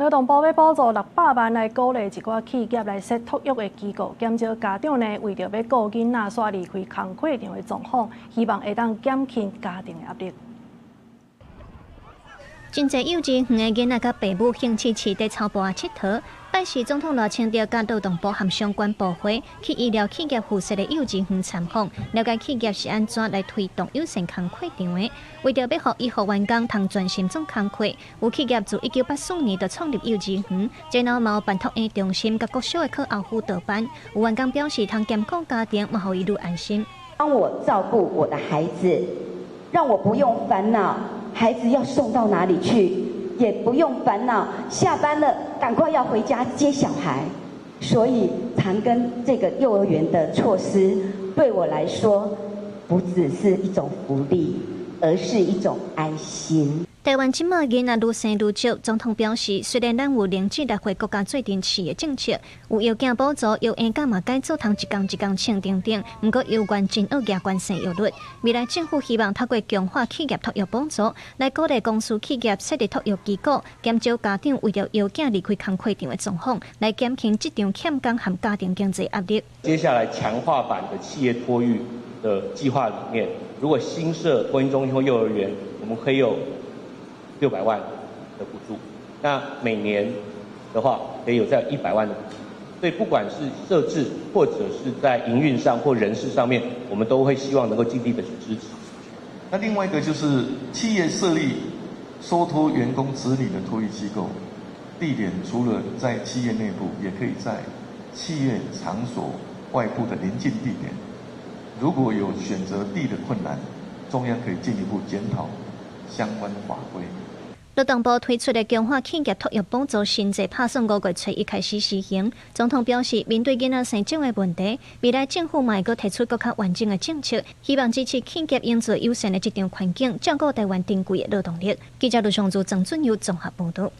勞動部欲補助600萬來鼓勵一寡企業來設托育的機構，減少家長呢為著欲顧囡仔煞離開工課場的狀況，希望會當減輕家庭的壓力。真濟幼稚園的囡仔佮爸母興致致佇草埔仔𨑨迌。拜四總統賴清德佮勞動部和相關部會去醫療企業附設的幼稚園參訪，了解企業是按怎來推動友善工課場的。為著欲予醫護員工通專心做工課，有企業自1984年就創立幼稚園，然後嘛有辦托嬰中心佮國小的課後輔導班。有員工表示，通兼顧家庭，嘛予伊愈安心。幫我照顧我的孩子，讓我不用煩惱孩子要送到哪裡去，也不用煩惱下班了趕快要回家接小孩。所以長庚這個幼兒園的措施對我來說，不只是一種福利，而是一種安心。台灣這馬囡仔愈生愈少，總統表示，雖然咱有0至6歲國家做陣飼的政策，有藥件補助、藥嬰假嘛改做通一工一工請等等，毋過猶原真惡額懸生育率。未來政府希望透過強化企業托育補助，來鼓勵公司企業設立托育機構，減少家長為著育囝離開工課場的狀況，來減輕職場欠工和家庭經濟壓力。接下來強化版的企業托育的計劃裡面，如果新設托嬰中心或幼兒園，我們可以有600萬的補助，那每年的話可以有在100萬的補助，所以不管是設置或者是在營運上或人事上面，我們都會希望能夠盡力的去支持。那另外一個就是企業設立收托員工子女的托育機構，地點除了在企業內部，也可以在企業場所外部的鄰近地點。如果有選擇地的困難，中央可以進一步檢討相關法規。勞動部推出的強化企業托育補助新制，拍算5月初一開始實行。總統表示，面對囡仔生少的問題，未來政府嘛會閣提出閣較完整的政策，希望支持企業營造友善的職場環境，照顧台灣珍貴的勞動力。記者盧尚祖、曾俊佑綜合報導。